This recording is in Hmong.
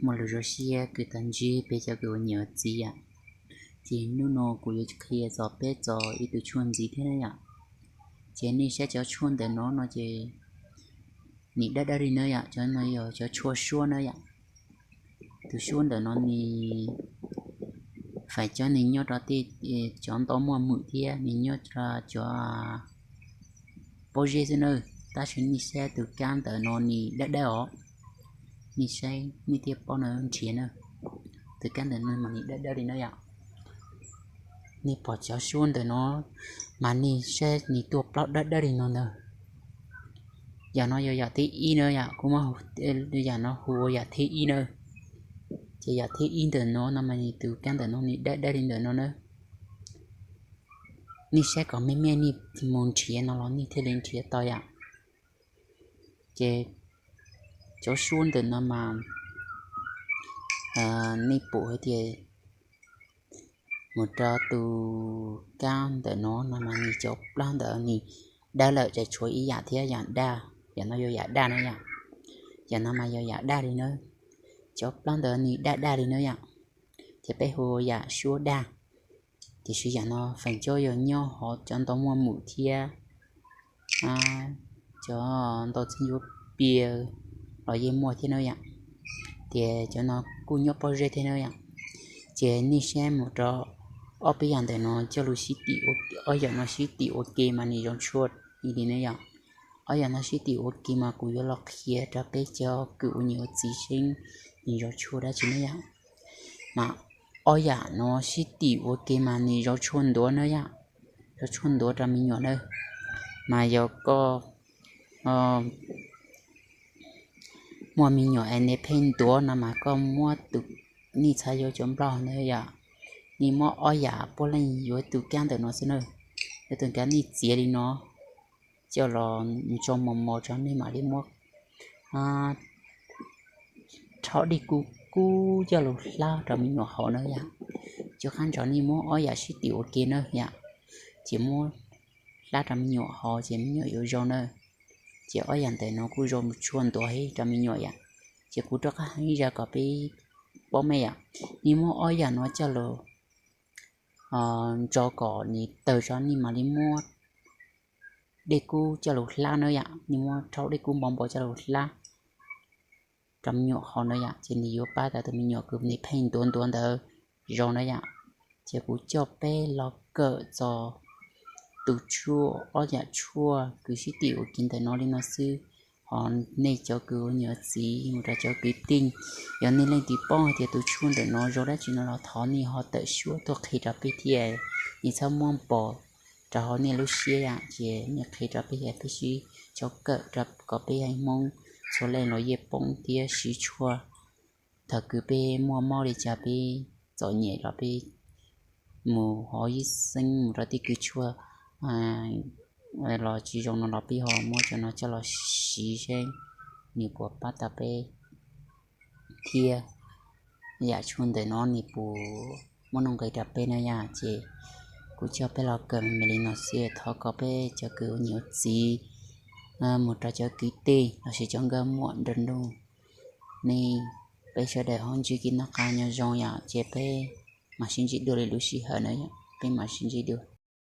Muaj lus zoo siab kws tag ntsib peb cov kws ua niam ua txiv yom. Ces hnub no kuv yuav qhia txog peb txog ib tug tshuaj ntxiv thiab na yom. Ces nej saib cov tshuaj ntawm no no ces nws dawb dawb li na yom, cov no yog cov tshuaj suab na yom. Tus suab ntawm no nws fais cov nws nyob rau tej cov nto muaj hwm thiab nws nyob rau cov pob zeb xwb na. Tab sis nej saib tus kab ntawm no nws dawb dawb os. Nej saib nej thiaj paub na, nrhiav na. Tus kab ntawm no mas nws dawb dawb li na yom. Nej pom cov suab ntawm no mas nej saib nws tuaj plaub dawb dawb li no ntag. Yam no yog yam thib ib na yom, kuv muab yam no hu ua yam thib ib na. Ces yam thib ib ntawm no no mas nws tus kab ntawm no nws dawb dawb li ntawm no na. Nej saib kom me me nej mus nrhiav no los nej thiaj li nrhiav tau yom. Ces cov suab ntawm no mas nej pum hais tias mus rau tus kab ntawm no no mas nws cov plab ntawd nws dawb lawm, ces tshuav ib yam thiab, yam daj, yam no yog yam daj na yom. Yam no mas yog yam daj li na. Cov plab ntawd nws daj daj li na yom. Ces peb hu yam suab daj. Tiam sis yam no feem coob yog nyob hauv cov ntoo muaj hwm thiab cov ntoo txiv ncuav pias los yeej muaj thiab na yom. Ces cov no kuj nyob pob zeb thiab na yom. Ces nej saib mus rau ob peb yam ntawm no coj lus sib tim, ob yam no sib tim ua ke mas nws zoo tshuaj li na yom. Ob yam no sib tim ua ke mas kuv yuav los qhia rau peb cov kws ua niam ua txiv seb nws zoo tshuaj dab tsi na yom. Mas ob yam no sib tim ua ke mas nws zoo tshuaj ntuav na yom. Zoo tshuaj ntuav rau me nyuam na. Mas yog koj muaj me nyuam es nws pheej ntuav no mas koj muab tus, nej txhob yuav cov nplog na yom. Nej muab ob yam puav leej yuav tus kab ntawm no xwb na. Yuav tus kab nej txiav li no coj los ntso mos mos tso, nej mam li muab rhaub dej kub kub coj lug hlab rau me nyuam haus na yom. Cuaj qab ntsos nej muab ob yam sib tim ua ke na yom, ces muab hlab rau me nyuam haus ces me nyuam yuav zoo na. Ces ob yam ntawm no kuj zoo tshuaj ntuav heev rau me nyuam yom. Ces kuv rov qab hais ib zaj kom peb paub me yom. Nej muab ob yam no coj lug ntso kom nws tawg tso, nej mam li muab dej kub coj lug hlab na yom. Nej muab rhaub dej kub npo npo coj lug hlab rau me nyuam haus na yom, ces nws yuav pab tau tus me nyuam kws nws pheej ntuav ntuav ntawd zoo na yom. Ces kuv coj peb los kawm txog tus tshuaj, ob yam tshuaj kws sib tim ua ke ntawm no li no xwb. Ho nej cov kws ua niam ua txiv mus rau cov kwv tij, yog nej leej twg paub hais tias tus tshuaj ntawm no zoo dab tsi no los thov nej ho tawm suab tuaj qhia rau peb thiab. Nej txhob muab npog rau hauv nej lub siab yom, ces nej qhia rau peb, peb sib txhob kawm rau kom peb Hmoob txhua leej los yeej paub thiab siv tshuaj. Thaum kws peb muaj mob li cas, peb txom nyem los peb mus hauv ib xeeb mus rau tej kws tshuaj los tsis zoo no los peb ho muab cov no coj los siv seb nws puas pab tau peb thiab. Yam tshuaj ntawm no nws puas muaj nuj nqis rau peb na yom. Ces kuv coj peb los kawm me me li no xwb, thov kom peb cov kws ua niam ua txiv mus rau cov kwv tij lossis cov nkauj muam nrog nug, nej, peb sawv daws ho ntsib kev noj qab nyob zoo yom. Ces peb mam sib ntsib dua li lub sij hawm na yom, peb mam sib ntsib dua.